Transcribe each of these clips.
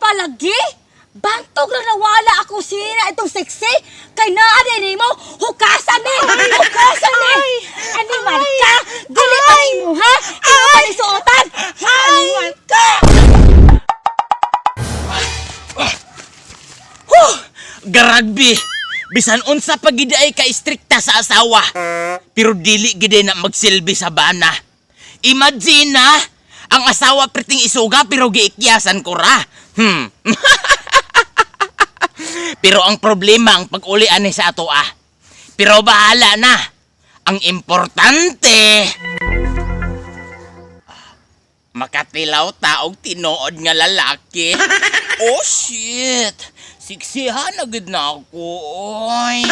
palagi? Bantog na nawala ako sina itong sexy. Kay naa din mo, hukasan ni! Hukasan ni! Animal ka! Dili pa nimo, ha? Imo pa ni suotan! Animal ka! Huh! Garagbi! Bisan unsa pa gid ay ka istrikta sa asawa. Pero dili gid na magsilbi sa bana. Imagine na ang asawa perting isuga pero giikyasan ko ra. Pero ang problema ang pag-uli ani sa ato ah. Pero bahala na. Ang importante makatilaw taog tinuod nga lalaki. Oh shit! Siksihan na gid na ako, oy.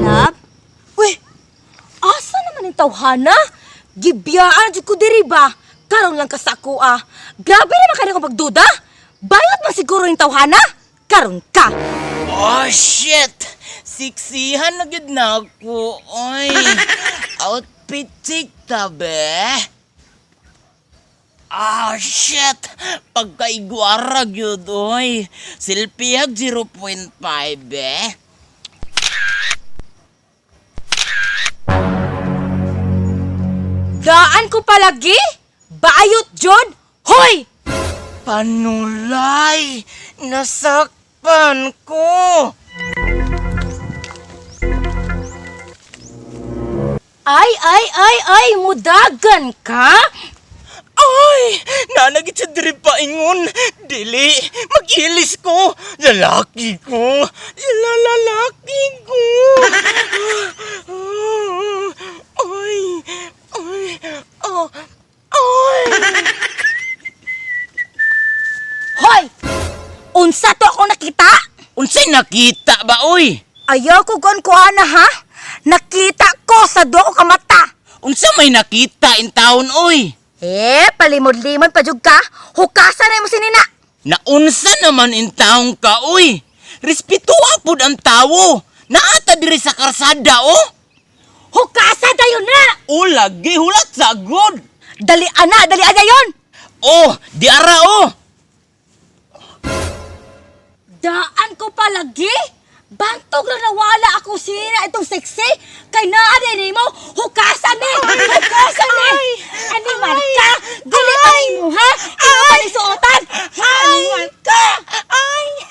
Love? Uy! Asa naman yung tawhana? Gibiyaan jud ko diri ba? Karon lang ka sa ako ah. Grabe naman ka na pagduda. Bayot man siguro yung tawhana. Karon ka. Oh shit! Siksihan na gid na ako, oy. Outfit check ta be. Ah, shit! Pagkaigwara gyud, oy. Selfie hag 0.5, eh. Daan ko palagi? Bayot jud? Hoy! Panulay! Nasakpan ko! Ay, ay, ay, ay, mudagan ka? Ay! Nanagit sa diri paingon! Dili! Mag-ilis ko! Lalaki ko! Lalaki ko! Ay! Ay! Oh! Ay! Hoy! Unsa to ako nakita? Unsay nakita ba, oy? Ayaw ko gon ko ana ha? Nakita ko sa duwa ko kamata. Unsa may nakita in town, oy? Eh, palimod-limod pa jud ka. Hukasan na mo sinina. Naunsa naman in town ka, oy? Respetuha pud ang tawo. Naata diri sa karsada, oh. Hukasa dayon na! O lagi hulat sa god. Dali ana, dali ana yon. Oh, di ara oh. Daan ko palagi? Bantog na nawala ako sina itong sexy. Kay naa din mo, hukasan ni! Hukasan ni! Animal ka! Dili pa nimo ha? Imo pa ni suotan! Animal ka! Ay!